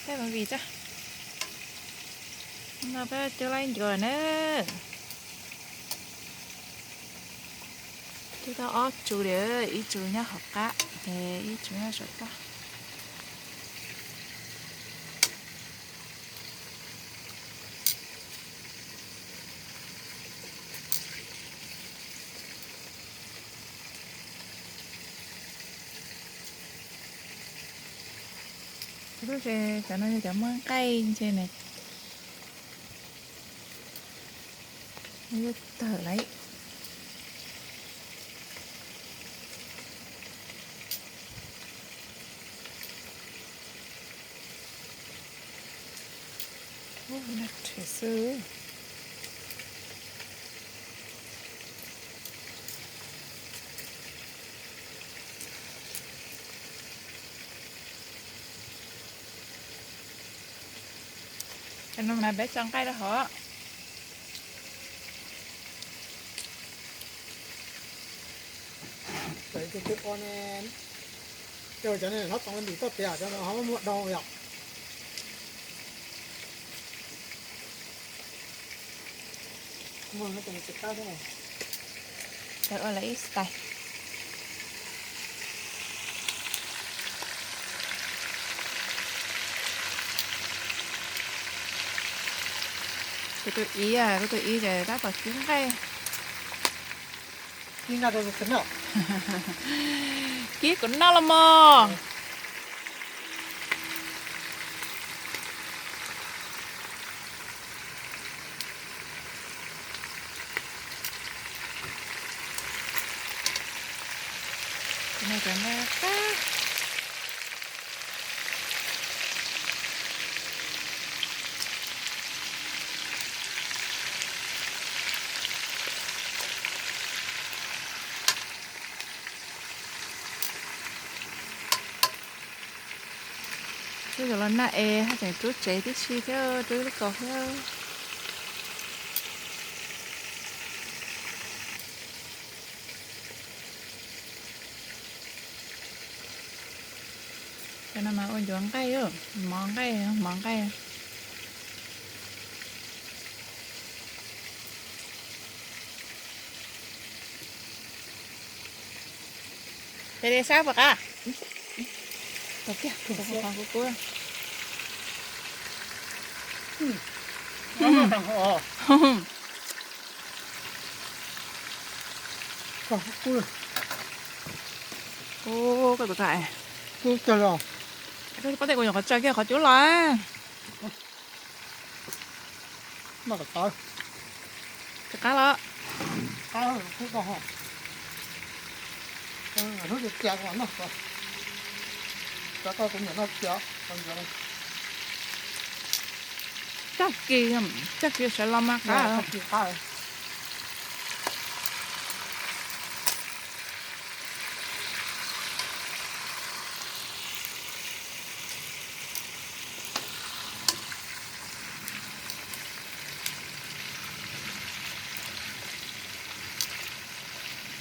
Peb mus vij tso. No peb cub laib ncuav na. Cub tau ob tsuv li, ib tsuv nyob hauv qab, ces ib tsuv nyob saum toj. Lub tsev cov no yog cov muaj nqaij ntse ne. Yuav tawg lawm. Ub, nag rhiav xwb. Cov no mas peb tso nqaij rau hauv. Cov ne, cov ne hlob txoov ntim toj tias cov no ho muaj dau yom. Ua lawv ib style. Kuv tus ib, kuv tus ib ces tab tom kib nqaij. Kib kuv noj los mog. Rub cov los nag es haj tseem rub tsev tib si thiab, rub ib lub kaus thiab. Cov no mas ua ncuav nqaij, mov nqaij, mov nqaij. Ces li sab puas qab? Ub, koj tus qab. Koj pob teb kuv nyuam qhuav tsa kiag qhov cub los. Tsis qab los? Tag kis, tag kis sawv los mas qab.